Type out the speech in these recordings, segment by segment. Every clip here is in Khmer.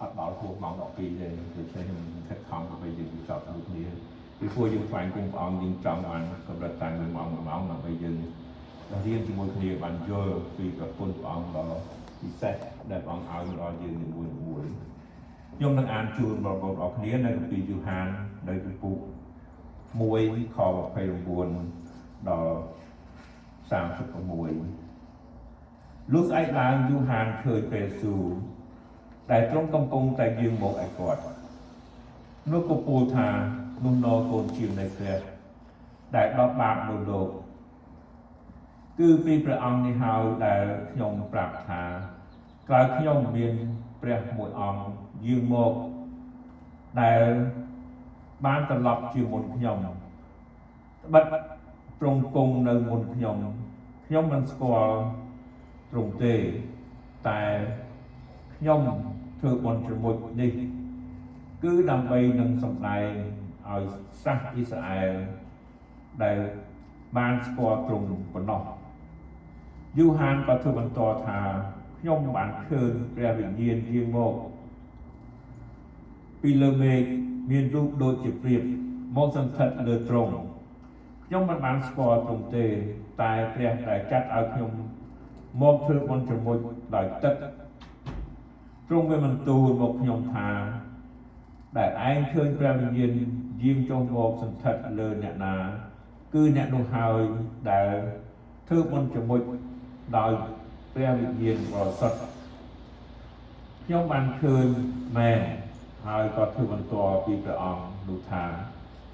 អត់ដល់ហួសម៉ោង12ទេដូច្នេះខ្ញុំខិតខំដើម្បីយើងចប់ដូចគ្នាពីព្រោះយើងស្វែងគុំព្រះអង្គយើងចង់បានកម្រិតតែ1ម៉ោង1ម៉ោងដើម្បីយើងរៀនជាមួយគ្នាបានយល់ពីប្រគុណព្រះអង្គដ៏ពិសេសដែលព្រះអង្គឲ្យមកដល់យើងនីមួយៗខ្ញុំនឹងអានជូនបងប្អូនអរគ្នានៅគម្ពីរយូហាននៅជំពូក1ខ29ដល់36លុះស្អែកឡើងយូហានឃើញព្រះយេស៊ូវដែលទ្រង់កំពុងតែយាងមកឯគាត់នោះក៏ពោលថានោះណកូនជាមនៃព្រះដែលដោះបាបនៅលោកគឺពីព្រះអង្គនេះហើយដែលខ្ញុំប្រាប់ថាក្រោយខ្ញុំមានព្រះមួយអង្គយាងមកដែលបានត្រឡប់ជាមុនខ្ញុំត្បិតទ្រង់គង់នៅមុនខ្ញុំខ្ញុំមិនស្គាល់ទ្រង់ទេតែខ្ញុំធ្វើបុណ្យជ្រមុជនេះគឺដើម្បីនឹងសម្ដែងឲ្យសាសអ៊ីស្រាអែលដែលបានស្គាល់ទ្រង់ប៉ុណ្ណោះយូហានក៏ធ្វើបន្តថាខ្ញុំបានឃើញព្រះវិញ្ញាណយាងមកពីលើមេឃមានរូបដូចជាព្រាបមកសន្ធិដ្ឋលើទ្រង់ខ្ញុំមិនបានស្គាល់ទ្រង់ទេតែព្រះដែលចាត់ឲ្យខ្ញុំមកធ្វើបុណ្យជ្រមុជដោយទឹកទ្រង់មានបន្ទូលមកខ្ញុំថាដែលឯងឃើញព្រះវិញ្ញាណយាងចុះមកសន្ធិដ្ឋលើអ្នកណាគឺអ្នកនោះហើយដែលធ្វើបុណ្យជ្រមុជដោយព្រះវិញ្ញាណបរិសុទ្ធខ្ញុំបានឃើញមែនហើយក៏ធ្វើបន្ទាល់ពីព្រះអង្គនោះថា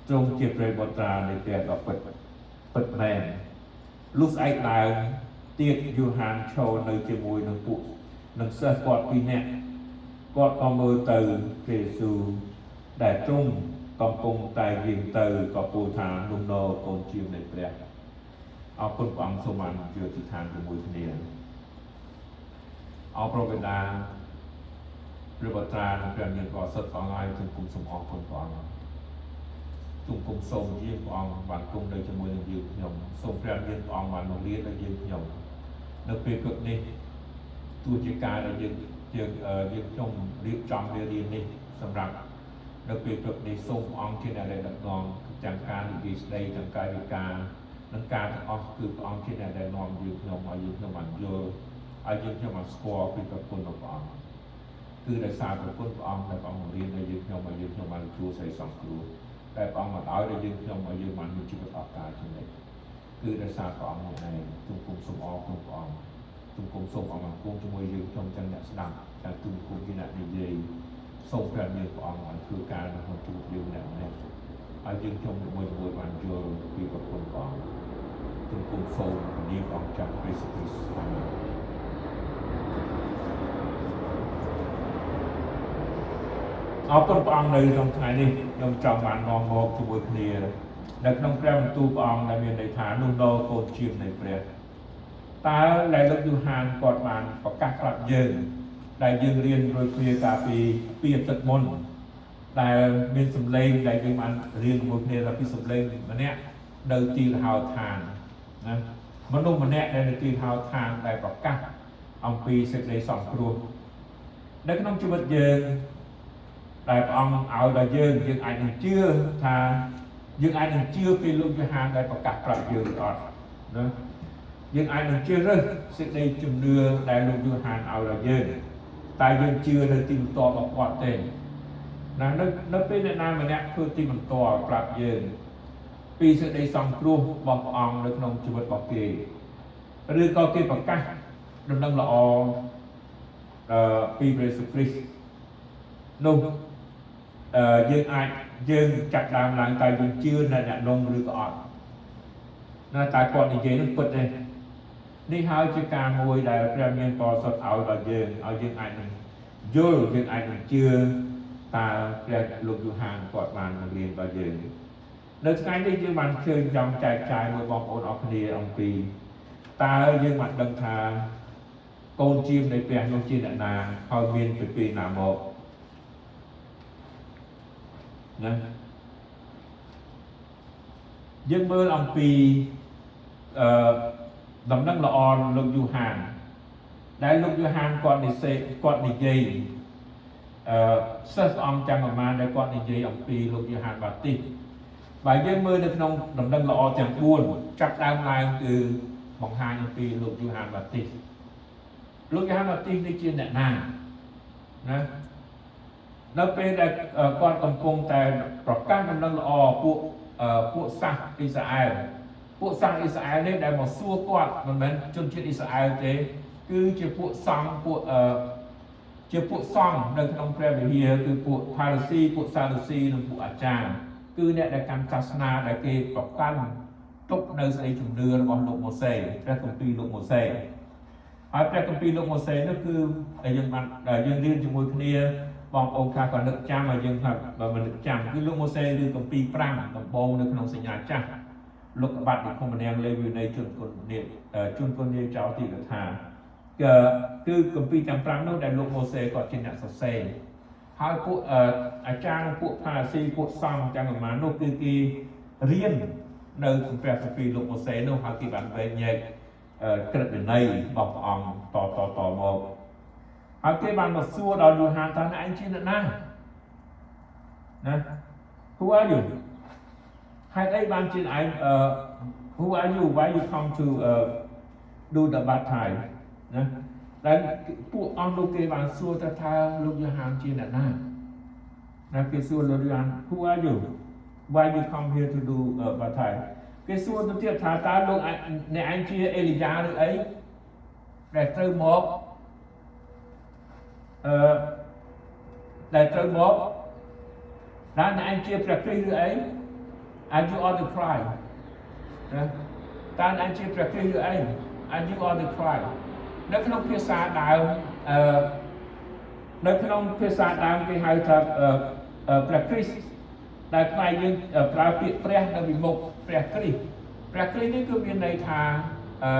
ទ្រង់ជាព្រះបុត្រានៃព្រះដ៏ពិតពិតមែនលុះស្អែកឡើងទៀតយូហានឈរនៅជាមួយនឹងពួកនឹងសិស្សគាត់ពីរនាក់គាត់ក៏មើលទៅព្រះយេស៊ូវដែលទ្រង់កំពុងតែយាងទៅក៏ពោលថានោះណកូនជាមនៃព្រះអរគុណព្រះអង្គសូមបានជឿទីឋានជាមួយគ្នាអរព្រះបិតាព្រះបុត្រានិងព្រះវិញ្ញាណបរិសុទ្ធព្រះអង្គឲ្យទូលគុំសូមអរគុណព្រះអង្គទូលគុំសូមយាងព្រះអង្គបានគង់នៅជាមួយនឹងយើងខ្ញុំសូមព្រះវិញ្ញាណព្រះអង្គបានបង្រៀនដល់យើងខ្ញុំនៅពេលព្រឹកនេះទោះជាការដែលយើងយើងយើងខ្ញុំរៀបចំមេរៀននេះសម្រាប់នៅពេលព្រឹកនេះសូមព្រះអង្គជាអ្នកដែលដឹកនាំទាំងការនិយាយស្ដីទាំងកាយវិការនិងការទាំងអស់គឺព្រះអង្គជាអ្នកដែលនាំយើងខ្ញុំឲ្យយើងខ្ញុំបានយល់ឲ្យយើងខ្ញុំបានស្គាល់ពីព្រះគុណរបស់ព្រះអង្គគឺដោយសារព្រះគុណព្រះអង្គដែលព្រះអង្គបង្រៀនឲ្យយើងខ្ញុំឲ្យយើងខ្ញុំបានទទួលសេចក្តីសង្គ្រោះដែលព្រះអង្គមកឲ្យដល់យើងខ្ញុំឲ្យយើងបានមានជីវិតអស់កលជានិច្ចគឺដោយសារព្រះអង្គនោះឯងទូលគុំសូមអរគុណព្រះអង្គទូលគុំសូមអង្គបានគង់ជាមួយយើងខ្ញុំទាំងអ្នកស្ដាប់ទាំងទូលគុំជាអ្នកនិយាយសូមព្រះមានព្រះអង្គឲ្យធ្វើការនៅក្នុងជីវិតយើងម្នាក់ម្នាក់ឲ្យយើងខ្ញុំមួយមួយបានយល់ពីព្រះគុណព្រះអង្គទូលគុំសូមនាមអង្គចាស់ព្រះយេស៊ូវគ្រីស្ទអាមែនអរគុណព្រះអង្គនៅក្នុងថ្ងៃនេះខ្ញុំចង់បាននាំមកជាមួយគ្នានៅក្នុងព្រះបន្ទូលព្រះអង្គដែលមានន័យថានោះដល់កូនជាមនៃព្រះតើដែលលោកយូហានគាត់បានប្រកាសប្រាប់យើងដែលយើងរៀនរួចគ្នាកាលពីពីអាទិត្យមុនដែលមានសម្លេងដែលយើងបានរៀនជាមួយគ្នាថាពីសម្លេងម្នាក់នៅទីលហោឋានណាមនុស្សម្នាក់ដែលនៅទីលហោឋានដែលប្រកាសអំពីសេចក្តីសង្គ្រោះនៅក្នុងជីវិតយើងដែលព្រះអង្គឲ្យដល់យើងយើងអាចនឹងជឿថាយើងអាចនឹងជឿពីលោកយូហានដែលប្រកាសប្រាប់យើងអត់ណាយើងអាចនឹងជឿរើសសេចក្តីជំនឿដែលលោកយូហានឲ្យដល់យើងតែយើងជឿនៅទីបន្ទាល់របស់គាត់ទេណានៅពេលអ្នកណាម្នាក់ធ្វើទីបន្ទាល់ប្រាប់យើងពីសេចក្តីសង្គ្រោះរបស់ព្រះអង្គនៅក្នុងជីវិតរបស់គេឬក៏គេប្រកាសដំណឹងល្អពីព្រះយេស៊ូវគ្រីស្ទនោះយើងអាចយើងចាក់ដើមឡើងតែយើងជឿនៅអ្នកនំឬក៏អត់ណាតែគាត់និយាយនឹងពិតទេនេះហើយជាការមួយដែលព្រះមានបរិសុទ្ធឲ្យដល់យើងឲ្យយើងអាចនឹងយល់យើងអាចនឹងជឿតើព្រះលោកយូហានគាត់បានបង្រៀនដល់យើងនៅថ្ងៃនេះយើងបានឃើញចង់ចែកចាយមួយបងប្អូនអរគ្នាអំពីតើយើងបានដឹងថាកូនជាមនៃព្រះនោះជាអ្នកណាហើយមានពីពេលណាមកណាយើងមើលអំពីដំណឹងល្អលោកយូហានដែលលោកយូហានគាត់និសេសគាត់និយាយ អឺសិស្សព្រះអង្គទាំងប្រមាណដែលគាត់និយាយអំពីលោកយូហានបាទីសបើយើងមើលនៅក្នុងដំណឹងល្អទាំង4ចាប់ដើមឡើងគឺបង្ហាញអំពីលោកយូហានបាទីសលោកយូហានបាទីសនេះជាអ្នកណាណានៅពេលដែលគាត់កំពុងតែប្រកាសដំណឹងល្អពួកសាសអ៊ីស្រាអែលពួកសាសអ៊ីស្រាអែលនេះដែលមកសួរគាត់មិនមែនជនជាតិអ៊ីស្រាអែលទេគឺជាពួកសង្ឃពួកអឺជាពួកសង្ឃនៅក្នុងព្រះវិហារគឺពួកផារ៉ាស៊ីពួកសាឌូស៊ីនិងពួកអាចារ្យគឺអ្នកដែលកាន់សាសនាដែលគេប្រកាន់ទុកនៅស្ដីជំនឿរបស់លោកម៉ូសេព្រះគម្ពីរលោកម៉ូសេហើយព្រះគម្ពីរលោកម៉ូសេនោះគឺដែលយើងបានដែលយើងរៀនជាមួយគ្នាបងប្អូនខ្លះក៏នឹកចាំហើយយើងថាបើមិននឹកចាំគឺលោកម៉ូសេឬគម្ពីរ5ដំបូងនៅក្នុងសញ្ញាចាស់លោកក្បាត់និគមនាងលេវីនៃជនគុណនេះជនគុណនេះចោទីកថាគឺគម្ពីរទាំង5នោះដែលលោកម៉ូសេគាត់ជាអ្នកសរសេរហើយពួកអាចារ្យពួកផារ៉ាស៊ីពួកសង្ឃទាំងប្រមាណនោះគឺគេរៀននៅក្នុងព្រះគម្ពីរលោកម៉ូសេនោះហើយគេបានវែកញែកក្រឹតវិន័យរបស់ព្រះអង្គតតតមកហើយគេបានមកសួរដល់យូហានថាឯងជាអ្នកណាណា Who are you? ហេតុអីបានជាឯងអឺ Who are you? Why you come to do the baptism? ណាដែលពួកអង្គលោកគេបានសួរទៅថាលោកយូហានជាអ្នកណាណាគេសួរលោកយូហាន Who are you? Why you come here to do baptism? គេសួរទៅទៀតថាតើលោកអ្នកឯងជាអេលីយ៉ាឬអីដែលត្រូវមកអឺដែលត្រូវមកតើអ្នកឯងជាព្រះគ្រីស្ទឬអី Are you on the Christ? ណាតើអ្នកឯងជាព្រះគ្រីស្ទឬអី Are you on the Christ? នៅក្នុងភាសាដើមអឺនៅក្នុងភាសាដើមគេហៅថាព្រះគ្រីស្ទដែលខ្មែរយើងប្រើពាក្យព្រះនៅពីមុខព្រះគ្រីស្ទព្រះគ្រីស្ទនេះគឺមានន័យថាអឺ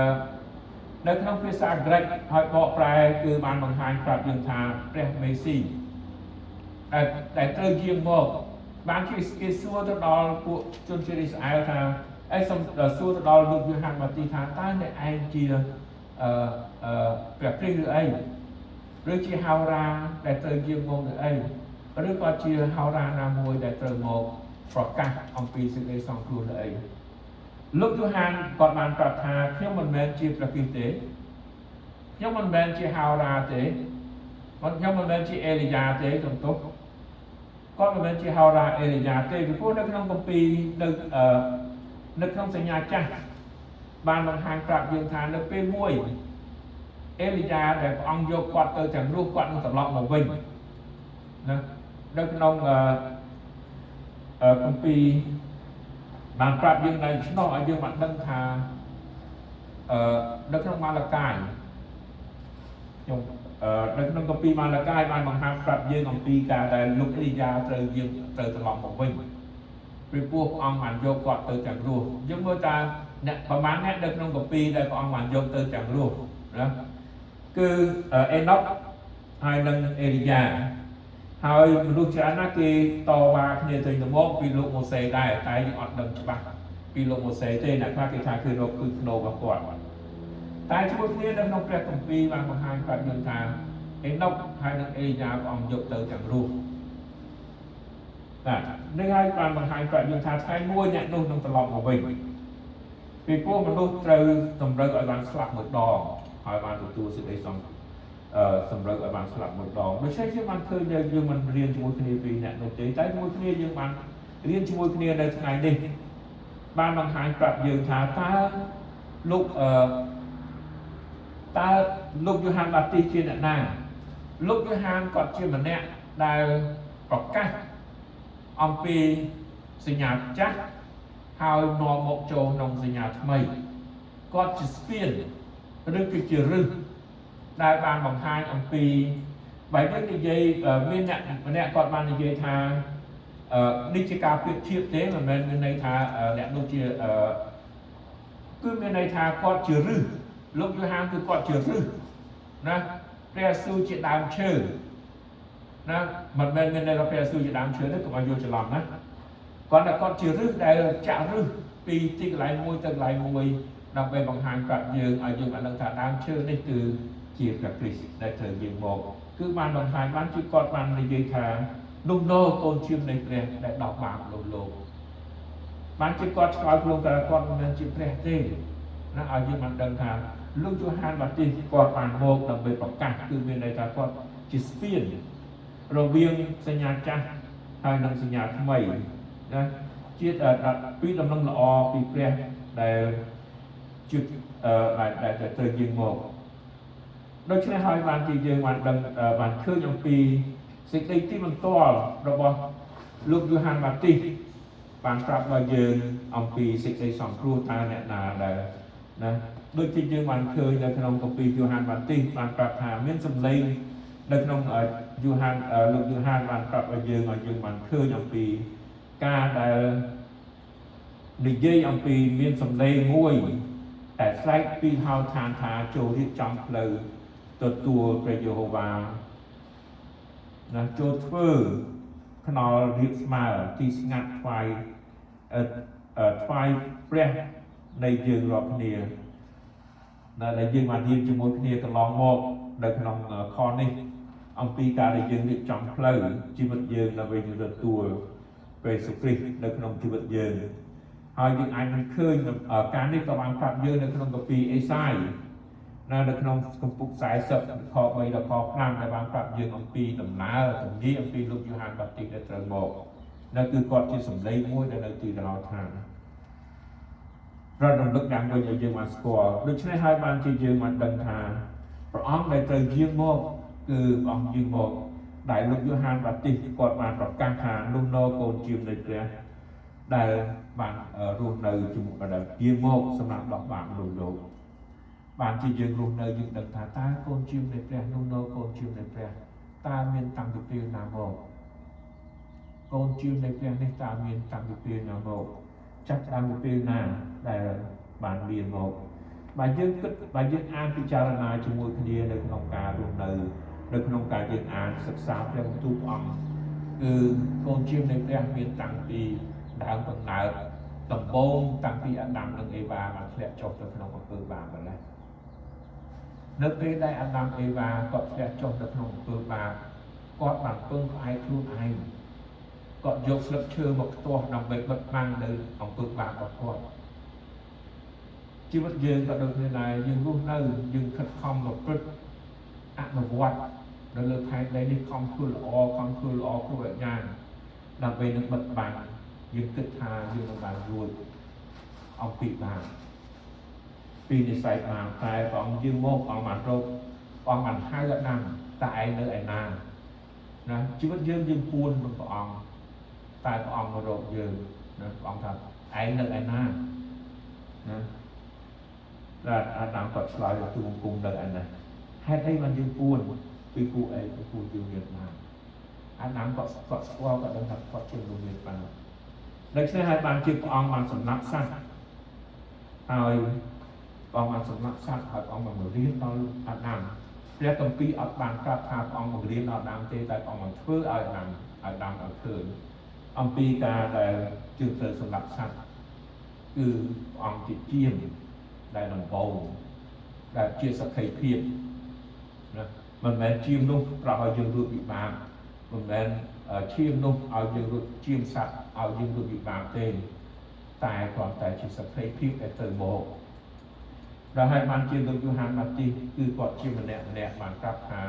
នៅក្នុងភាសាក្រិកហើយបកប្រែគឺបានបង្ហាញប្រាប់យើងថាព្រះមេស៊ីដែលដែលត្រូវយាងមកបានជាគេសួរទៅដល់ពួកជនជាតិអ៊ីស្រាអែលថាអីសំសួរទៅដល់លោកយូហានបាទីថាតើអ្នកឯងជាអឺអឺព្រះគ្រីស្ទឬអីឬជាហោរាដែលត្រូវយាងមកឬអីឬក៏ជាហោរាណាមួយដែលត្រូវមកប្រកាសអំពីសេចក្តីសង្គ្រោះឬអីលោកយូហានគាត់បានប្រាប់ថាខ្ញុំមិនមែនជាព្រះគ្រីស្ទទេខ្ញុំមិនមែនជាហោរាទេខ្ញុំមិនមែនជាអេលីយ៉ាទេសំទោសគាត់មិនមែនជាហោរាអេលីយ៉ាទេពីព្រោះនៅក្នុងគម្ពីរនៅអឺនៅក្នុងសញ្ញាចាស់បានបង្ហាញប្រាប់យើងថានៅពេលមួយអេលីយ៉ាដែលព្រះអង្គយកគាត់ទៅទាំងរស់គាត់នឹងត្រឡប់មកវិញណានៅក្នុងអឺគម្ពីរបានប្រាប់យើងនៅឆ្នោះឲ្យយើងបានដឹងថាអឺនៅក្នុងម៉ាឡាកាយខ្ញុំអឺនៅក្នុងគម្ពីរម៉ាឡាកាយបានបង្ហាញប្រាប់យើងអំពីការដែលលោកអេលីយ៉ាត្រូវយើងត្រូវត្រឡប់មកវិញពីព្រោះព្រះអង្គបានយកគាត់ទៅទាំងរស់យើងមើលតើអ្នកប្រហែលអ្នកនៅក្នុងគម្ពីរដែលព្រះអង្គបានយកទៅទាំងរស់ណាគឺអេណុកហើយនិងអេលីយ៉ាហើយមនុស្សច្រើនណាស់គេតវ៉ាគ្នាទៅទៅមកពីលោកម៉ូសេដែរតែយើងអត់ដឹងច្បាស់ពីលោកម៉ូសេទេអ្នកខ្លះគេថាគឺរកគឺភ្នោរបស់គាត់តែជាមួយគ្នានៅក្នុងព្រះគម្ពីរបានបង្ហាញប្រាប់យើងថាអេណុកហើយនិងអេលីយ៉ាព្រះអង្គយកទៅទាំងរស់បាទនេះហើយបានបង្ហាញប្រាប់យើងថាថ្ងៃមួយអ្នកនោះនឹងត្រឡប់មកវិញពីព្រោះមនុស្សត្រូវតម្រូវឲ្យបានស្លាប់មួយដងហើយបានទទួលសេចក្តីសង្អឺសម្រូវឲ្យបានស្លាប់មួយដងដូច្នេះយើងបានឃើញយើងមិនរៀនជាមួយគ្នាពីអ្នកនោះទេតែជាមួយគ្នាយើងបានរៀនជាមួយគ្នានៅថ្ងៃនេះបានបង្ហាញប្រាប់យើងថាតើលោកអឺតើលោកយូហានបាទីសជាអ្នកណាលោកយូហានគាត់ជាម្នាក់ដែលប្រកាសអំពីសញ្ញាចាស់ហើយនាំមកចូលក្នុងសញ្ញាថ្មីគាត់ជាស្ពានឬគឺជារឹសដែលបានបង្ហាញអំពីបើយើងនិយាយមានអ្នកម្នាក់គាត់បាននិយាយថាអឺនេះជាការប្រៀបធៀបទេមិនមែនមានន័យថាអ្នកនោះជាអឺគឺមានន័យថាគាត់ជារឹសលោកយូហានគឺគាត់ជារឹសណាព្រះយេស៊ូវជាដើមឈើណាមិនមែនមានន័យថាព្រះយេស៊ូវជាដើមឈើទេកុំឲ្យយល់ច្រឡំណាគាត់តែគាត់ជារឹសដែលចាក់រឹសពីទីកន្លែងមួយទៅកន្លែងមួយដើម្បីបង្ហាញប្រាប់យើងឲ្យយើងបានដឹងថាដើមឈើនេះគឺជាព្រះគ្រីស្ទដែលត្រូវយើងមក គឺបានបង្ហាញបានជាគាត់បាននិយាយថានោះណូកូនជាមនៃព្រះដែលដោះបាបលោកលោកបានជាគាត់ឆ្លើយខ្លួនថាគាត់មិនមែនជាព្រះទេណាឲ្យយើងបានដឹងថាលោកយ៉ូហានបាទីសគាត់បានមកដើម្បីប្រកាសគឺមានន័យថាគាត់ជាស្ពានរវាងសញ្ញាចាស់ហើយនិងសញ្ញាថ្មីណាជាពីដំណឹងល្អពីព្រះដែលជាដែលត្រូវយើងមកដូច្នេះហើយបានជាយើងបានដឹងបានឃើញអំពីសេចក្តីទីបន្ទាល់របស់លោកយ៉ូហានបាទីសបានប្រាប់ដល់យើងអំពីសេចក្តីសង្គ្រោះតើអ្នកណាដែលណាដូចជាយើងបានឃើញនៅក្នុងគម្ពីរយ៉ូហានបាទីសបានប្រាប់ថាមានសម្លេងនៅក្នុងយ៉ូហានលោកយ៉ូហានបានប្រាប់ឲ្យយើងឲ្យយើងបានឃើញអំពីការដែលនិយាយអំពីមានសម្លេងមួយតែស្រែកពីហៅឋានថាចូលរៀបចំផ្លូវទទួលព្រះយេហូវ៉ាណាចូលធ្វើខ្នល់រៀបស្មើទីស្ងាត់ថ្វាយថ្វាយព្រះនៃយើងរាល់គ្នាដែលយើងបានរៀនជាមួយគ្នាកន្លងមកនៅក្នុងខនេះអំពីការដែលយើងរៀបចំផ្លូវជីវិតយើងដើម្បីយើងទទួលព្រះយេស៊ូវគ្រីស្ទនៅក្នុងជីវិតយើងហើយយើងអាចនឹងឃើញការនេះក៏បានប្រាប់យើងនៅក្នុងគម្ពីរអេសាយនៅក្នុងកម្ពុក40ខ3ដល់ខ5ដែលបានប្រាប់យើងអំពីដំណើរទំនាយអំពីលោកយ៉ូហានបាទីសដែលត្រូវមកនៅគឺគាត់ជាសម្លេងមួយដែលនៅទីរោឋានរត់រំលឹកយ៉ាងវិញឲ្យយើងបានស្គាល់ដូច្នេះហើយបានជាយើងបានដឹងថាព្រះអង្គដែលត្រូវយាងមកគឺព្រះអង្គយាងមកដែលលោកយ៉ូហានបាទីសគាត់បានប្រកាសថានោះណកូនជាមនៃព្រះដែលបានរស់នៅជាមួយដែលយាងមកសម្រាប់ដោះបាបមនុស្សលោកបានជាយើងរស់នៅយើងដឹងថាតើកូនជាមនៃព្រះនោះណកូនជាមនៃព្រះតើមានតាំងពីពេលណាមកកូនជាមនៃព្រះនេះតើមានតាំងពីពេលណាមកចាប់តាំងពីពេលណាដែលបានមានមកបើយើងគិតបើយើងអានពិចារណាជាមួយគ្នានៅក្នុងការរស់នៅនៅក្នុងការយើងអានសិក្សាព្រះបន្ទូលព្រះអង្គគឺកូនជាមនៃព្រះមានតាំងពីដើមកំណើតដំបូងតាំងពីអាដាមនិងអេវ៉ាបានធ្លាក់ចុះទៅក្នុងអំពើបាបម្ល៉េះនៅពេលដែលអាដាមអេវ៉ាគាត់ធ្លាក់ចុះទៅក្នុងអំពើបាបគាត់បានពឹងផ្អែកខ្លួនឯងគាត់យកស្លឹកឈើមកខ្ទាស់ដើម្បីបិទបាំងនៅអំពើបាបរបស់គាត់ជីវិតយើងក៏ដូចគ្នាដែរយើងរស់នៅយើងខិតខំប្រព្រឹត្តអនុវត្តនៅលើផែនដីនេះខំធ្វើល្អខំធ្វើល្អគ្រប់យ៉ាងដើម្បីនឹងបិទបាំងយើងគិតថាយើងនឹងបានរួចអំពីបាបពីនិស័យបាបតែព្រះអង្គយើងមកអង្គបានរកព្រះអង្គបានហៅអាដាមតើឯងនៅឯណាណាជីវិតយើងយើងពួននឹងព្រះអង្គតែព្រះអង្គមករកយើងណាព្រះអង្គថាឯងនៅឯណាណាតែអាដាមគាត់ឆ្លើយទូបង្គំនៅឯណាហេតុអីបានយើងពួនពីពួកឯងពីពួកយើងមានបាបអាដាមគាត់ស្គាល់គាត់ដឹងថាគាត់ជាមនុស្សមានបាបដូច្នេះហើយបានជាព្រះអង្គបានសម្លាប់សត្វហើយព្រះអង្គបានសម្លាប់សត្វហើយព្រះអង្គបានបង្រៀនដល់អាដាមព្រះគម្ពីរអត់បានប្រាប់ថាព្រះអង្គបង្រៀនដល់អាដាមទេតែព្រះអង្គបានធ្វើឲ្យអាដាមឲ្យឃើញអំពីការដែលជឿត្រូវសម្លាប់សត្វគឺព្រះអង្គជាជាមដែលដំបូងដែលជាសក្ខីភាពណាមិនមែនជាមនោះប្រាប់ឲ្យយើងរួចពីបាបមិនមែនឈាមនោះឲ្យយើងរួចជាមសត្វឲ្យយើងរួចពីបាបទេតែគ្រាន់តែជាសក្ខីភាពដែលត្រូវមកដល់ហើយបានជាលោកយ៉ូហានបាទីសគឺគាត់ជាម្នាក់ម្នាក់បានប្រាប់ថា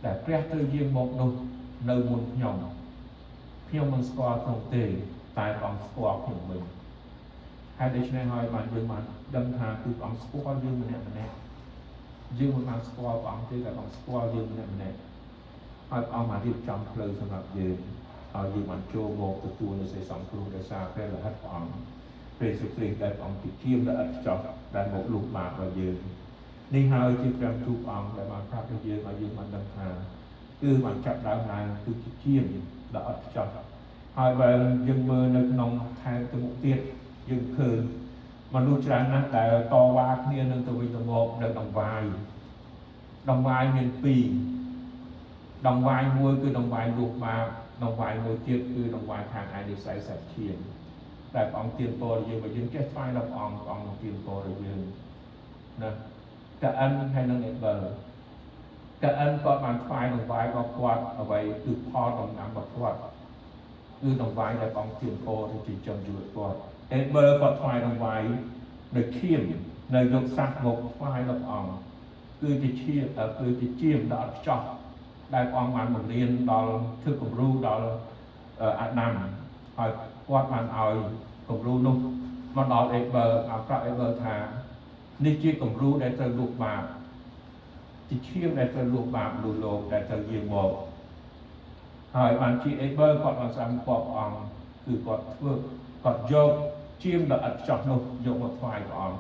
ដែលព្រះត្រូវយាងមកនោះនៅមុនខ្ញុំខ្ញុំមិនស្គាល់ទ្រង់ទេតែព្រះអង្គស្គាល់ខ្ញុំវិញហើយដូច្នេះហើយបានយើងបានដឹងថាគឺព្រះអង្គស្គាល់យើងម្នាក់ម្នាក់យើងមិនបានស្គាល់ព្រះអង្គទេតែព្រះអង្គស្គាល់យើងម្នាក់ម្នាក់ហើយព្រះអង្គបានរៀបចំផ្លូវសម្រាប់យើងឲ្យយើងបានចូលមកទទួលនូវសេចក្ដីសង្គ្រោះដោយសារព្រះលោហិតព្រះអង្គព្រះយេស៊ូវគ្រីស្ទដែលព្រះអង្គជាជាមដ៏ឥតខ្ចោះដែលមកលុបបាបរបស់យើងនេះហើយជាព្រះទូលព្រះអង្គដែលបានប្រាប់ឲ្យយើងឲ្យយើងបានដឹងថាគឺបានចាប់ដើមឡើងគឺជាជាមដ៏ឥតខ្ចោះហើយបើយើងមើលនៅក្នុងថែមទៅមុខទៀតយើងឃើញមនុស្សច្រើនណាស់ដែលតវ៉ាគ្នានឹងទៅវិញទៅមកនៅដង្វាយដង្វាយមានពីរដង្វាយមួយគឺដង្វាយលុបបាបដង្វាយមួយទៀតគឺដង្វាយខាងឯនិស័យសត្វឈាមតែព្រះអង្គទានពរយើងបើយើងចេះថ្វាយដល់ព្រះអង្គព្រះអង្គនឹងទានពរយើងណាកាអិនហើយនិងអេបិល កាអិនគាត់បានថ្វាយដង្វាយរបស់គាត់អ្វីគឺផលដំណាំរបស់គាត់គឺដង្វាយដែលបងទៀនពោទៅចិញ្ចឹមជីវិតគាត់អេប៊ើគាត់ថ្វាយដង្វាយនៅឈាមនៅយកសត្វមកថ្វាយដល់ព្រះអង្គគឺជាឈាមគឺជាជាមដ៏អត់ខ្ចោះដែលព្រះអង្គបានបង្រៀនដល់ធ្វើគំរូដល់អាដាមហើយគាត់បានឲ្យគំរូនោះមកដល់អេប៊ើឲ្យប្រាប់អេប៊ើថានេះជាគំរូដែលត្រូវលុបបាបជាឈាមដែលត្រូវលុបបាបមនុស្សលោកដែលត្រូវយាងមកហើយបានជាអេប៊ើគាត់បានស្ដាប់ព្រះអង្គគឺគាត់ធ្វើគាត់យកជាមដ៏ឥតខ្ចោះនោះយកមកថ្វាយព្រះអង្គ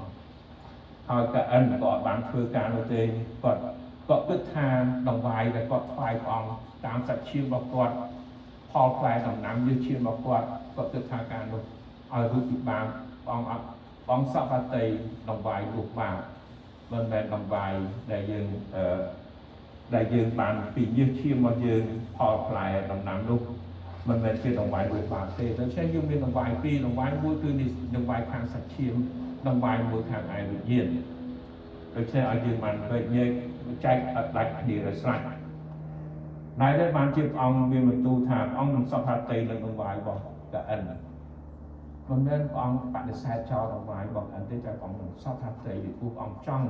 ហើយកាអិនក៏អត់បានធ្វើការនោះទេគាត់គាត់គិតថាដង្វាយដែលគាត់ថ្វាយព្រះអង្គតាមសាច់ឈាមរបស់គាត់ផលផ្លែដំណាំយើងឈាមរបស់គាត់គាត់គិតថាការនោះឲ្យរួចពីបាបព្រះអង្គអត់ព្រះអង្គសពតិដង្វាយលុបបាបមិនមែនដង្វាយដែលយើងអឺដែលយើងបានពីញើសឈាមរបស់យើងផលផ្លែដំណាំនោះមិនមែនជាដង្វាយលុបបាបទេដូច្នេះយើងមានដង្វាយពីរដង្វាយមួយគឺនេះដង្វាយខាងសាច់ឈាមដង្វាយមួយខាងឯវិញ្ញាណដូច្នេះឲ្យយើងបានវែកញែកចែកអត់ដាច់គ្នាឲ្យស្រេចណែដែលបានជាព្រះអង្គមានបន្ទូលថាព្រះអង្គនឹងសពហតីនឹងដង្វាយរបស់កាអិនមិនមែនព្រះអង្គបដិសេធចោលដង្វាយរបស់កាអិនទេតែព្រះអង្គនឹងសពហតីពីព្រោះព្រះអង្គចង់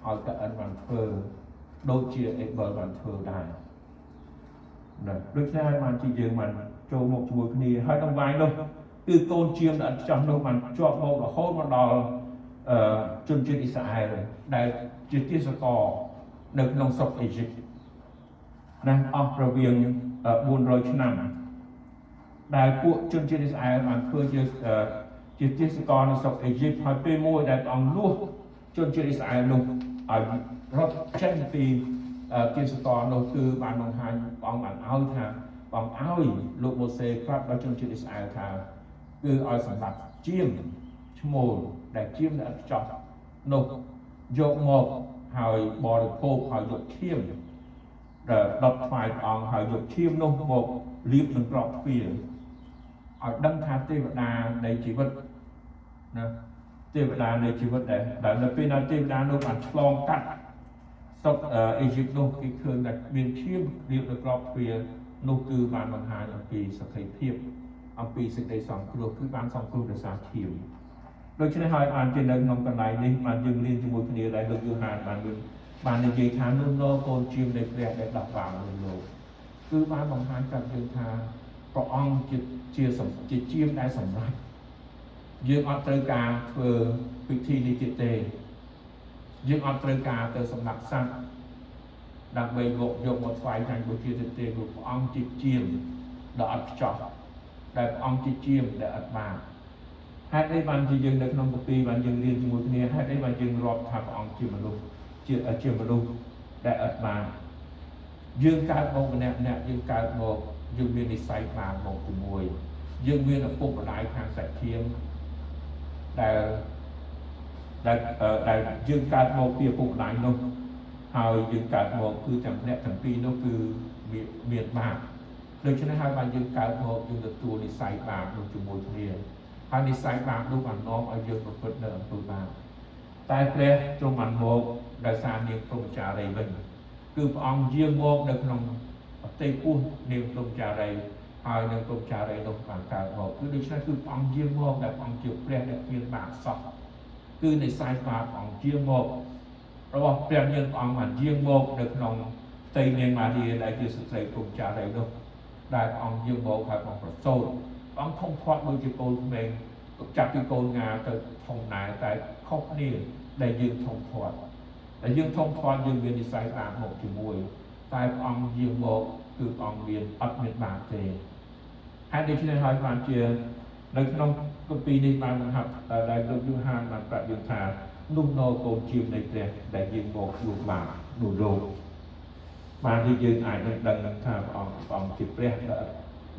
ឲ្យកាអិនបានធ្វើដូចជាអេបិលបានធ្វើដែរណាដូច្នេះហើយបានជាយើងបានចូលមកជាមួយគ្នាហើយដង្វាយនោះគឺកូនជាមដែលអត់ខ្ចោះនោះបានជាប់មករហូតមកដល់អឺជនជាតិអ៊ីស្រាអែលដែលជាទាសករនៅក្នុងស្រុកអេស៊ីបណាអស់រវាង400ឆ្នាំដែលពួកជនជាតិអ៊ីស្រាអែលបានធ្វើជាជាទាសករនៅស្រុកអេស៊ីបហើយពេលមួយដែលព្រះអង្គលួសជនជាតិអ៊ីស្រាអែលនោះឲ្យរត់ចេញពីទាសករនោះគឺបានបង្ហាញព្រះអង្គបានឲ្យថាព្រះអង្គឲ្យលោកម៉ូសេប្រាប់ដល់ជនជាតិអ៊ីស្រាអែលថាគឺឲ្យសម្លាប់ជាមឈ្មោលដែលជាមដែលអត់ខ្ចោះនោះយកមកហើយបរិភោគហើយយកឈាមដែលដុតថ្វាយព្រះអង្គហើយយកឈាមនោះមកលាបនឹងក្របទ្វារឲ្យដឹងថាទេវតានៃជីវិតណាទេវតានៃជីវិតដែលនៅពេលណាទេវតានោះបានឆ្លងកាត់ស្រុកអេស៊ីបនោះគេឃើញថាមានឈាមលាបនៅក្របទ្វារនោះគឺបានបង្ហាញអំពីសក្ខីភាពអំពីសេចក្តីសង្គ្រោះគឺបានសង្គ្រោះដោយសារឈាមដូច្នេះហើយបានជានៅក្នុងកន្លែងនេះបានយើងរៀនជាមួយគ្នាដែលលោកយូហានបានបាននិយាយថានោះណកូនជាមនៃព្រះដែលដោះបាបមនុស្សលោកគឺបានបង្ហាញប្រាប់យើងថាព្រះអង្គជាជាជាជាមដែលសម្រេចយើងអត់ត្រូវការធ្វើពិធីនេះទៀតទេយើងអត់ត្រូវការទៅសម្លាប់សត្វដើម្បីមកយកមកថ្វាយចាញ់បូជាទៀតទេព្រោះព្រះអង្គជាជាមដ៏អត់ខ្ចោះដែលព្រះអង្គជាជាមដែលអត់បាបហេតុអីបានជាយើងនៅក្នុងគម្ពីរបានយើងរៀនជាមួយគ្នាហេតុអីបានយើងរាប់ថាព្រះអង្គជាមនុស្សជាជាមនុស្សដែលអត់បាបយើងកើតមកម្នាក់ម្នាក់យើងកើតមកយើងមាននិស្ស័យបាបមកជាមួយយើងមានឪពុកម្ដាយខាងសាច់ឈាមដែលដែលដែលយើងកើតមកពីឪពុកម្ដាយនោះហើយយើងកើតមកគឺទាំងអ្នកទាំងពីរនោះគឺមានបាបដូច្នេះហើយបានយើងកើតមកយើងទទួលនិស្ស័យបាបនោះជាមួយគ្នាហើយនិស្ស័យបាបនោះបាននាំឲ្យយើងប្រព្រឹត្តនៅអំពើបាបតែព្រះទ្រង់បានមកដោយសារនាងព្រហ្មចារីវិញគឺព្រះអង្គយាងមកនៅក្នុងប្រទេសពោះនាងព្រហ្មចារីហើយនឹងព្រហ្មចារីនោះបានកើតមកគឺដូច្នេះគឺព្រះអង្គយាងមកដែលព្រះអង្គជាព្រះដែលគ្មានបាបសោះគឺនិស្ស័យបាបព្រះអង្គយាងមករបស់ព្រះនាងព្រះអង្គបានយាងមកនៅក្នុងផ្ទៃនាងម៉ារីដែលជាស្ត្រីព្រហ្មចារីនោះដែលព្រះអង្គយាងមកហើយព្រះអង្គប្រសូតព្រះអង្គធំធាត់ដូចជាកូនក្មេងចាប់ពីកូនងាទៅធំដែរតែខុសគ្នាដែលយើងធំធាត់ដែលយើងធំធាត់យើងមាននិស្ស័យបាបមកជាមួយតែព្រះអង្គយាងមកគឺព្រះអង្គមានអត់មានបាបទេហេតុដូច្នេះហើយបានជានៅក្នុងគម្ពីរនេះបានបង្ហាត់ដែលលោកយូហានបានប្រាប់យើងថានោះណកូនជាមនៃព្រះដែលយាងមកជួបបាបនោះលោកបានที่យើងអាចនឹងដឹងនឹងថាព្រះអង្គព្រះអង្គជាព្រះ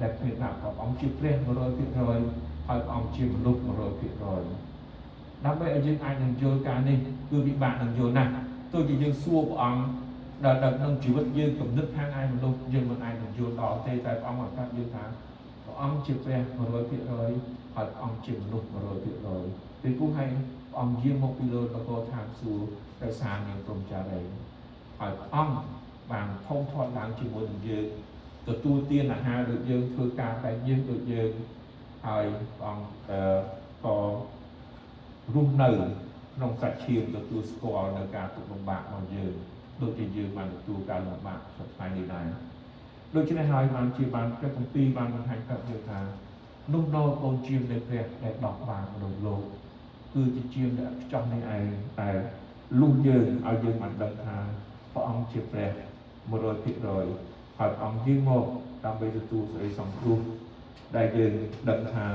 ដែលគ្មានបាបព្រះអង្គជាព្រះ100%ហើយព្រះអង្គជាមនុស្ស100%ដើម្បីឲ្យយើងអាចនឹងយល់ការនេះគឺពិបាកនឹងយល់ណាស់ទោះជាយើងសួរព្រះអង្គដល់ដល់ក្នុងជីវិតយើងគំនិតខាងឯមនុស្សយើងមិនអាចនឹងយល់ដល់ទេតែព្រះអង្គបានប្រាប់យើងថាព្រះអង្គជាព្រះ100%ហើយព្រះអង្គជាមនុស្ស100%ពីព្រោះហើយព្រះអង្គយាងមកពីលើនគរឋានសួគ៌ដោយសារនាងព្រហ្មចារីហើយព្រះអង្គ បានធំធាត់ឡើងជាមួយនឹងយើងទទួលទានអាហារដូចយើងធ្វើការបែបយើងដូចយើងហើយព្រះអង្គក៏រស់នៅក្នុងសាច់ឈាមទទួលស្គាល់នៅការទុក្ខលំបាករបស់យើងដូចជាយើងបានទទួលការលំបាកសប្តាហ៍នេះដែរដូច្នេះហើយបានជាបានព្រះគម្ពីរបានបង្ហាញប្រាប់យើងថានោះណកូនជាមនៃព្រះដែលដោះបាបមនុស្សលោកគឺជាជាមដែលខ្ចោះនេះឯងតែលុះយើងឲ្យយើងបានដឹងថាព្រះអង្គជាព្រះ 100% ហើយព្រះអង្គយាងមកដើម្បីទទួលសេចក្តីសង្គ្រោះដែលយើងដឹងថា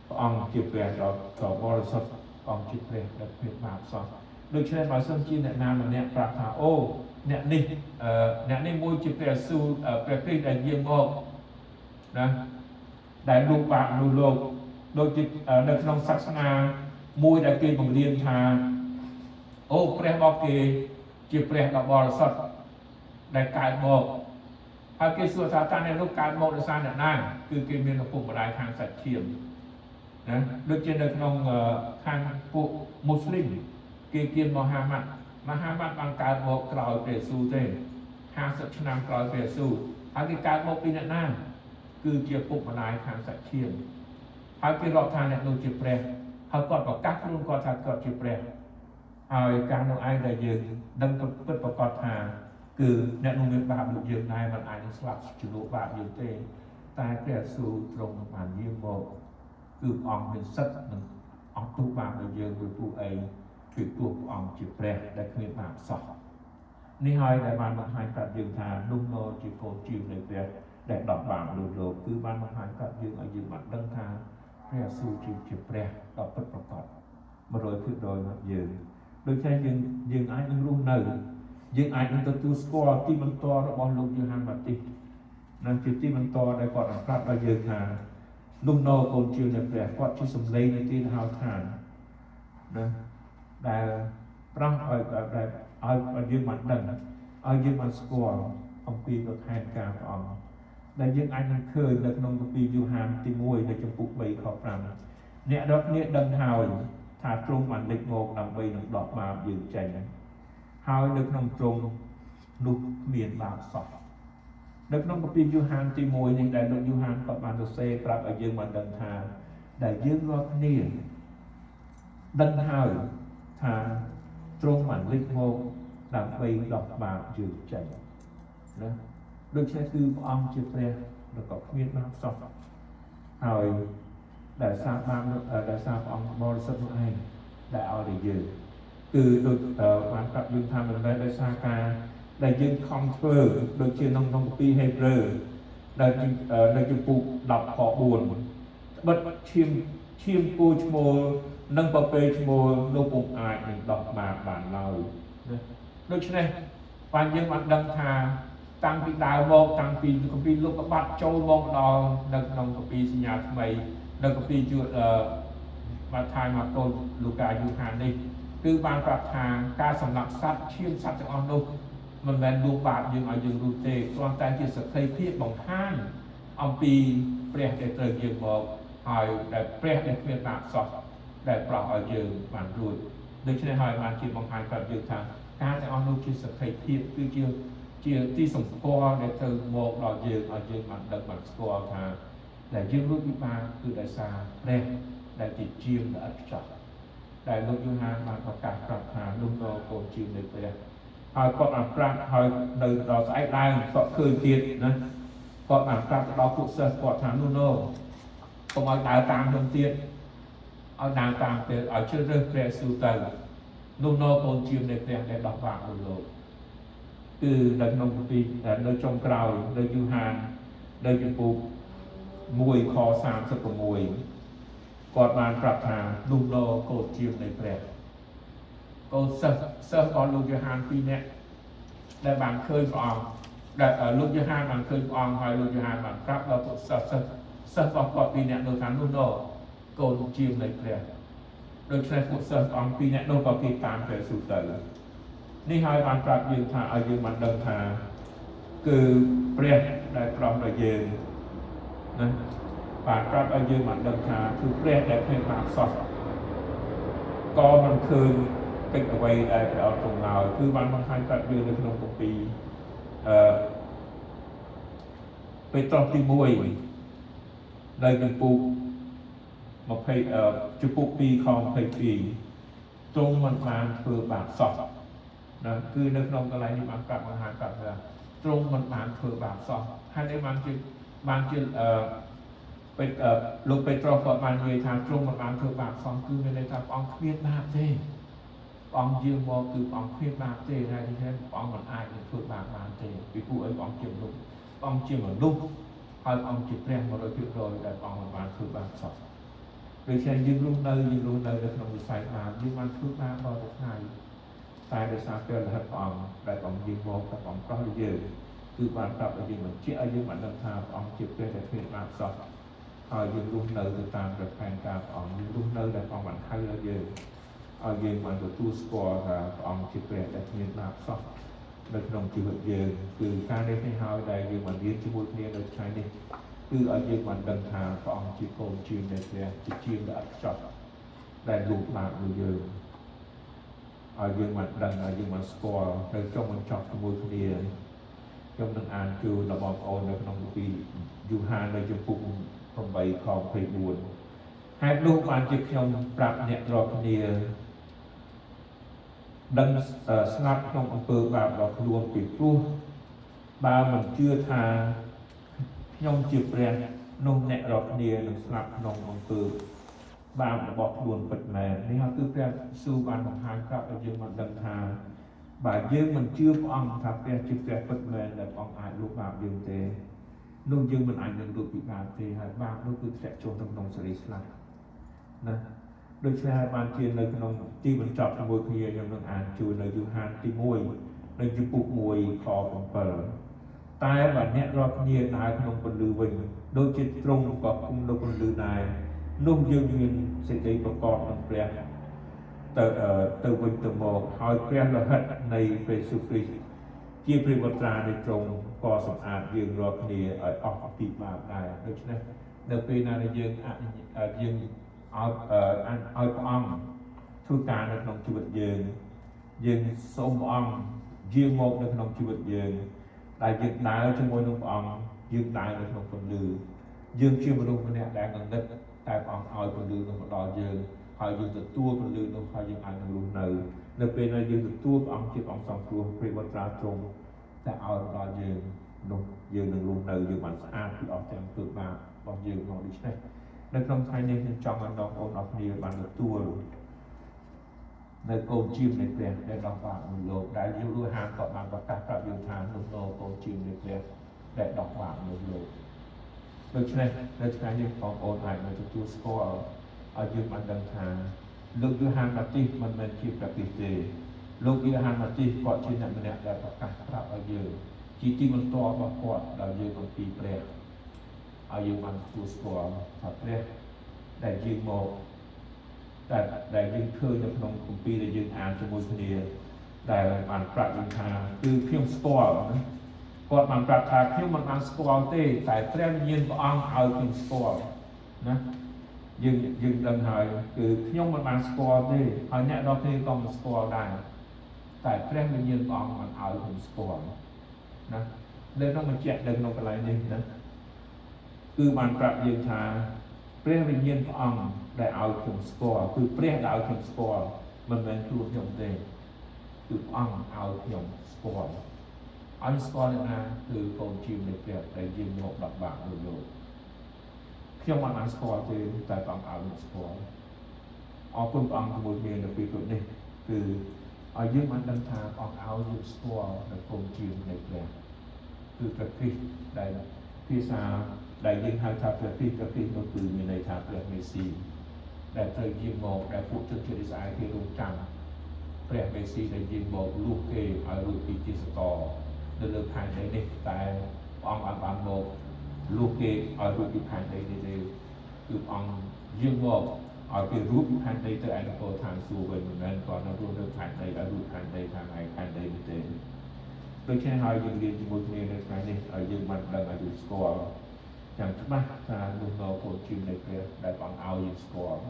ព្រះអង្គជាព្រះដ៏បរិសុទ្ធព្រះអង្គជាព្រះដែលគ្មានបាបសោះដូច្នេះបើសិនជាអ្នកណាម្នាក់ប្រាប់ថាអូអ្នកនេះអ្នកនេះមួយជាព្រះយេស៊ូវព្រះគ្រីស្ទដែលយាងមកណាដែលលុបបាបមនុស្សលោកដូចជានៅក្នុងសាសនាមួយដែលគេបង្រៀនថាអូព្រះរបស់គេជាព្រះដ៏បរិសុទ្ធដែលកើតមកហើយគេសួរថាតើអ្នកនោះកើតមកដោយសារអ្នកណាគឺគេមានឪពុកម្ដាយខាងសាច់ឈាមណាដូចជានៅក្នុងខាងពួកមូស្លីមគេគៀនមហាម៉ាត់មហាម៉ាត់បានកើតមកក្រោយព្រះយេស៊ូវទេ50ឆ្នាំក្រោយព្រះយេស៊ូវហើយគេកើតមកពីអ្នកណាគឺជាឪពុកម្ដាយខាងសាច់ឈាមហើយគេរាប់ថាអ្នកនោះជាព្រះហើយគាត់ប្រកាសខ្លួនគាត់ថាគាត់ជាព្រះហើយការនោះឯងដែលយើងដឹងពិតប្រាកដថាគឺអ្នកនោះមានបាបដូចយើងដែរមិនអាចនឹងស្លាប់ជំនួសបាបយើងទេតែព្រះយេស៊ូវទ្រង់បានយាងមកគឺព្រះអង្គមានសិទ្ធិនឹងអត់ទោសបាបដល់យើងពីពួកអីពីព្រោះព្រះអង្គជាព្រះដែលគ្មានបាបសោះនេះហើយដែលបានបង្ហាញប្រាប់យើងថានោះណជាកូនជានៃព្រះដែលដោះបាបមនុស្សលោកគឺបានបង្ហាញប្រាប់យើងឲ្យយើងបានដឹងថាព្រះយេស៊ូវជាព្រះដ៏ពិតប្រាកដ 100% របស់យើងដូច្នេះយើងអាចនឹងរស់នៅយើងអាចនឹងទទួលស្គាល់ទីបន្ទាល់របស់លោកយូហានបាទីសនិងជាទីបន្ទាល់ដែលគាត់បានប្រាប់ដល់យើងថានោះណកូនជានៃព្រះគាត់ជាសម្លេងនៃទីហៅឋានណាដែលប្រោះឲ្យឲ្យយើងបានដឹងឲ្យយើងបានស្គាល់អំពីប្រធានការព្រះអង្គដែលយើងអាចនឹងឃើញនៅក្នុងគម្ពីរយូហានទី1នៅចំពុក3ខ5អ្នករាល់គ្នាដឹងហើយថាទ្រង់បានលេចមកដើម្បីនឹងដោះបាបយើងចេញហើយនៅក្នុងទ្រង់នោះគ្មានបាបសោះនៅក្នុងគម្ពីរយូហានទី1នេះដែលលោកយូហានក៏បានសរសេរប្រាប់ឲ្យយើងបានដឹងថាដែលយើងរាល់គ្នាដឹងហើយថាទ្រង់បានលេចមកដើម្បីដោះបាបយើងចេញណាដូច្នេះគឺព្រះអង្គជាព្រះដែលក៏គ្មានបាបសោះហើយដែលសារបាបដែលសារព្រះអង្គបរិសុទ្ធនោះឯងដែលឲ្យដល់យើងគឺដូចបានប្រាប់យើងថាមិនមែនដោយសារការដែលយើងខំធ្វើដូចជាក្នុងគម្ពីរហេព្រើរដែលនៅចំពូក10ខ4ត្បិតឈាមគោឈ្មោលនិងពពែឈ្មោលនោះពុំអាចនឹងដោះបាបបានឡើយណាដូច្នេះបានយើងបានដឹងថាតាំងពីដើមមកតាំងពីគម្ពីរលោកុបាទចូលមកដល់នៅក្នុងគម្ពីរសញ្ញាថ្មីនៅគម្ពីរម៉ាថាយម៉ាកូលូកាយូហាននេះគឺបានប្រាប់ថាការសម្លាប់សត្វឈាមសត្វទាំងអស់នោះមិនមែនលួងបាបយើងឲ្យយើងรู้ទេគ្រាន់តែជាសក្ខីភាពបង្ហាញអំពីព្រះដែលត្រូវយើងមកហើយដែលព្រះដែលគ្មានបាបសោះដែលប្រោសឲ្យយើងបានរួចដូច្នេះហើយបានជាបង្ហាញប្រាប់យើងថាការទាំងអស់នោះជាសក្ខីភាពគឺជាទីសម្គាល់ដែលត្រូវមកដល់យើងឲ្យយើងបានដឹងបានស្គាល់ថាដែលយើងរួចពីបាបគឺដោយសារព្រះដែលជាជាមដ៏ឥតខ្ចោះដែលលោកយូហានបានប្រកាសប្រាប់ថានោះណកូនជាមនៃព្រះហើយគាត់បានប្រាប់ហើយនៅដល់ស្អែកឡើងគាត់ឃើញទៀតណាគាត់បានប្រាប់ទៅដល់ពួកសិស្សគាត់ថានោះណកុំឲ្យដើរតាមខ្ញុំទៀតឲ្យដើរតាមទៅឲ្យជ្រើសរើសព្រះយេស៊ូវទៅនោះណកូនជាមនៃព្រះដែលដោះបាបមនុស្សលោកគឺនៅក្នុងគម្ពីរនៅចុងក្រោយនៅយូហាននៅចំពូក1ខ36គាត់បានប្រាប់ថានោះណកូនជាមនៃព្រះកូនសិស្សរបស់លោកយូហាន2នាក់ដែលបានឃើញព្រះអង្គដែលលោកយូហានបានឃើញព្រះអង្គហើយលោកយូហានបានប្រាប់ដល់ពួកសិស្សរបស់គាត់2នាក់នោះថានោះណកូនជាមនៃព្រះដូច្នេះពួកសិស្សអង្គ2នាក់នោះក៏គេតាមព្រះយេស៊ូវទៅនេះហើយបានប្រាប់យើងថាឲ្យយើងបានដឹងថាគឺព្រះដែលប្រោសដល់យើងណាបានប្រាប់ឲ្យយើងបានដឹងថាគឺព្រះដែលគ្មានបាបសោះក៏មិនឃើញកិច្ចអ្វីដែលព្រះអង្គទ្រង់ឡើយគឺបានបង្ហាញប្រាប់យើងនៅក្នុងគម្ពីរ អឺពេត្រុសទី1នៅជំពូក20ជំពូក2ខ22ទ្រង់មិនបានធ្វើបាបសោះណាគឺនៅក្នុងកន្លែងនេះបានប្រាប់បង្ហាញប្រាប់ថាទ្រង់មិនបានធ្វើបាបសោះហើយនេះបានជាពេត្រលោកពេត្រុសគាត់បាននិយាយថាទ្រង់មិនបានធ្វើបាបសោះគឺមានន័យថាព្រះអង្គគ្មានបាបទេព្រះអង្គយាងមកគឺព្រះអង្គគ្មានបាបទេហើយនេះព្រះអង្គមិនអាចនឹងធ្វើបាបបានទេពីព្រោះអីព្រះអង្គជាមនុស្សព្រះអង្គជាមនុស្សហើយព្រះអង្គជាព្រះ100%ដែលព្រះអង្គមិនបានធ្វើបាបសោះដូច្នេះយើងរស់នៅនៅក្នុងវិស័យបាបយើងបានធ្វើបាបដល់ថ្ងៃតែដោយសារព្រះលោហិតព្រះអង្គដែលព្រះអង្គយាងមកព្រះអង្គប្រោសឲ្យយើងគឺបានប្រាប់ឲ្យយើងបញ្ជាក់ឲ្យយើងបានដឹងថាព្រះអង្គជាព្រះដែលគ្មានបាបសោះហើយយើងរស់នៅទៅតាមព្រះផែនការព្រះអង្គយើងរស់នៅដែលព្រះអង្គបានហៅឲ្យយើងឲ្យយើងបានទទួលស្គាល់ថាព្រះអង្គជាព្រះដែលគ្មានបាបសោះនៅក្នុងជីវិតយើងគឺការនេះនេះហើយដែលយើងបានរៀនជាមួយគ្នានៅថ្ងៃនេះគឺឲ្យយើងបានដឹងថាព្រះអង្គជាកូនជានៃព្រះជាជាងដែលអត់ខ្ចោះដែលលូកបាបមួយយើងឲ្យយើងបានដឹងឲ្យយើងបានស្គាល់នៅចុងបញ្ចប់ជាមួយគ្នាខ្ញុំនឹងអានជូនដល់បងប្អូននៅក្នុងគម្ពីរយូហាននៅជំពូក8ខ24ហេតុនោះបានជាខ្ញុំប្រាប់អ្នករាល់គ្នាដឹងស្លាប់ក្នុងអំពើបាបរបស់ខ្លួនពីព្រោះបើមិនជឿថាខ្ញុំជាព្រះនោះអ្នករាល់គ្នានឹងស្លាប់ក្នុងអំពើបាបរបស់ខ្លួនពិតមែននេះហើយគឺព្រះយេស៊ូវបានបង្ហាញប្រាប់ឲ្យយើងបានដឹងថាបើយើងមិនជឿព្រះអង្គថាព្រះជាព្រះពិតមែនដែលព្រះអង្គអាចលុបបាបយើងទេនោះយើងមិនអាចនឹងរួចពីបាបទេហើយបាបនោះគឺធ្លាក់ចូលទៅក្នុងសេរីស្លាប់ណាដូច្នេះហើយបានជានៅក្នុងទីបញ្ចប់ជាមួយគ្នាខ្ញុំនឹងអានជូននៅយូហានទី1នៅជំពូក1ខ7តែបើអ្នករាល់គ្នាដើរក្នុងពន្លឺវិញដូចជាទ្រង់ក៏គង់នៅពន្លឺដែរនោះយើងមានសេចក្តីប្រកបនឹងព្រះទៅទៅវិញទៅមកហើយព្រះលោហិតនៃព្រះយេស៊ូវគ្រីស្ទជាព្រះបុត្រានៃទ្រង់ក៏សម្អាតយើងរាល់គ្នាឲ្យអស់ពីបាបដែរដូច្នេះនៅពេលណាដែលយើងយើងឲ្យឲ្យព្រះអង្គធ្វើការនៅក្នុងជីវិតយើងយើងសូមព្រះអង្គយាងមកនៅក្នុងជីវិតយើងដែលយើងដើរជាមួយនឹងព្រះអង្គយើងដើរនៅក្នុងពន្លឺយើងជាមនុស្សម្នាក់ដែលងងឹតតែព្រះអង្គឲ្យពន្លឺនោះមកដល់យើងហើយយើងទទួលពន្លឺនោះហើយយើងអាចនឹងរស់នៅនៅពេលដែលយើងទទួលព្រះអង្គជាព្រះអង្គសង្គ្រោះព្រះបុត្រាទ្រង់តែឲ្យមកដល់យើងនោះយើងនឹងរស់នៅយើងបានស្អាតពីអស់ទាំងអំពើបាបរបស់យើងមកដូច្នេះនៅក្នុងថ្ងៃនេះខ្ញុំចង់ឲ្យបងប្អូនអរគ្នាបានទទួលនៅកូនជាមនៃព្រះដែលដោះបាបមួយលោកដែលយូរហានក៏បានប្រកាសប្រាប់យើងថានោះនោកូនជាមនៃព្រះដែលដោះបាបមួយលោកដូច្នេះនៅថ្ងៃនេះបងប្អូនអាចនឹងទទួលស្គាល់ឲ្យយើងបានដឹងថាលោកយូហានបាទីសមិនមែនជាព្រះគ្រីស្ទទេលោកយូហានបាទីសគាត់ជាអ្នកម្នាក់ដែលប្រកាសប្រាប់ឲ្យយើងជាទីបន្ទាល់របស់គាត់ដល់យើងអំពីព្រះឲ្យយើងបានទទួលស្គាល់ថាព្រះដែលយើងមកដែលយើងឃើញនៅក្នុងគម្ពីរដែលយើងអានជាមួយគ្នាដែលបានប្រាប់យើងថាគឺខ្ញុំស្គាល់ណាគាត់បានប្រាប់ថាខ្ញុំមិនបានស្គាល់ទេតែព្រះវិញ្ញាណព្រះអង្គឲ្យខ្ញុំស្គាល់ណាយើងដឹងហើយគឺខ្ញុំមិនបានស្គាល់ទេហើយអ្នកដទៃក៏មិនស្គាល់ដែរតែព្រះវិញ្ញាណព្រះអង្គបានឲ្យខ្ញុំស្គាល់ណានៅក្នុងបញ្ជាក់នៅក្នុងកន្លែងនេះណាគឺបានប្រាប់យើងថាព្រះវិញ្ញាណព្រះអង្គដែលឲ្យខ្ញុំស្គាល់គឺព្រះដែលឲ្យខ្ញុំស្គាល់មិនមែនខ្លួនខ្ញុំទេគឺព្រះអង្គឲ្យខ្ញុំស្គាល់ឲ្យស្គាល់អ្នកណាគឺកូនជានៃព្រះដែលយើងមកដល់បាបមួយលោកខ្ញុំមិនបានស្គាល់ទេតែព្រះអង្គឲ្យខ្ញុំស្គាល់អរគុណព្រះអង្គជាមួយគ្នានៅពេលព្រឹកនេះគឺឲ្យយើងបានដឹងថាព្រះអង្គឲ្យយើងស្គាល់នៅកូនជានៃព្រះគឺព្រះគ្រីស្ទដែលភាសាដែលយើងហៅថាព្រះគ្រីស្ទព្រះគ្រីស្ទនោះគឺមានន័យថាព្រះមេស៊ីដែលត្រូវយាងមកដែលពួកជនជាតិអ៊ីស្រាអែលគេរងចាំព្រះមេស៊ីដែលយាងមកលួសគេឲ្យរួចពីជាសកលនៅលើផែនដីនេះតែព្រះអង្គបានបានមកលួសគេឲ្យរួចពីផែនដីនេះទេគឺព្រះអង្គយាងមកឲ្យគេរួចពីផែនដីទៅឯនគរឋានសួគ៌វិញមិនមែនគាត់នៅរស់នៅផែនដីឲ្យរួចផែនដីខាងឯផែនដីនេះទេដូច្នេះហើយយើងរៀនជាមួយគ្នានៅថ្ងៃនេះឲ្យយើងបានដឹងឲ្យយើងស្គាល់យ៉ាងច្បាស់ថានោះនៅកូនជានៃព្រះដែលព្រះអង្គឲ្យយើងស្គាល់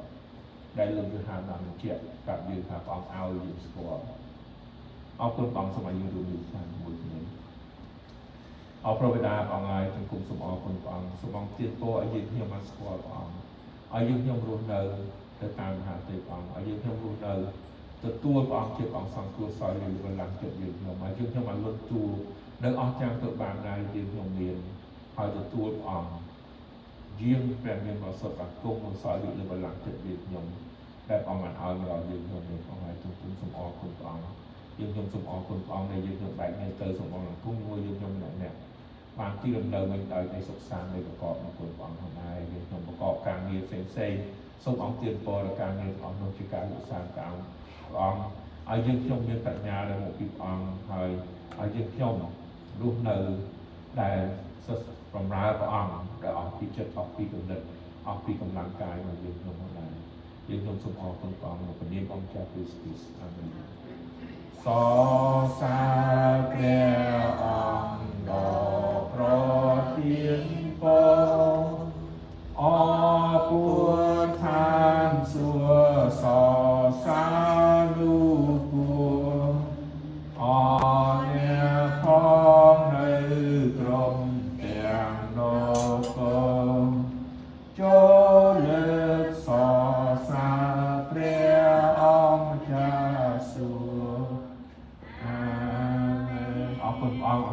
ដែលលោកយូហានបានបញ្ជាក់ប្រាប់យើងថាព្រះអង្គឲ្យយើងស្គាល់អរគុណព្រះអង្គសូមឲ្យយើងរួមមានជាមួយគ្នា អរព្រះបិតាព្រះអង្គហើយទង្គំសូមអរគុណព្រះអង្គសូមអង្គទានពរឲ្យយើងខ្ញុំបានស្គាល់ព្រះអង្គឲ្យយើងខ្ញុំរស់នៅទៅតាមមហាទេព្រះអង្គឲ្យយើងខ្ញុំរស់នៅទទួលព្រះអង្គជាព្រះអង្គសង្គ្រោះសោយលើបល្ល័ង្កចិត្តយើងខ្ញុំឲ្យយើងខ្ញុំបានលត់តួនៅអស់ចាំទៅបានដែរយើងខ្ញុំមានហើយទទួលព្រះអង្គយាងព្រះមានបរិសុទ្ធបានគង់និងសោយលើបល្ល័ង្កចិត្តយើងខ្ញុំដែលព្រះអង្គបានឲ្យមកដល់យើងខ្ញុំនេះព្រះអង្គហើយទង្គំសូមអរគុណព្រះអង្គយើងខ្ញុំសូមអរគុណព្រះអង្គដែលយើងខ្ញុំបែកគ្នាទៅសូមអង្គគង់ជាមួយយើងខ្ញុំម្នាក់ម្នាក់បានទីលំនៅវិញដោយនៃសុខសាន្តនៃប្រកបនៅគុណព្រះអង្គផងដែរយើងខ្ញុំប្រកបការងារផ្សេងផ្សេងសូមអង្គទានពរដល់ការងារទាំងអស់នោះជាការលោកសាន្តព្រះអង្គព្រះអង្គឲ្យយើងខ្ញុំមានប្រាជ្ញាដែលមកពីព្រះអង្គហើយឲ្យយើងខ្ញុំរស់នៅដែលសិស្សបំរើព្រះអង្គដែលអស់ពីចិត្តអស់ពីគំនិតអស់ពីកម្លាំងកាយរបស់យើងខ្ញុំផងដែរយើងខ្ញុំសូមអរគុណព្រះអង្គនៅព្រះនាមអង្គចាស់ព្រះគ្រីស្ទអាមែនសរសើរព្រះអង្គដ៏ប្រទាន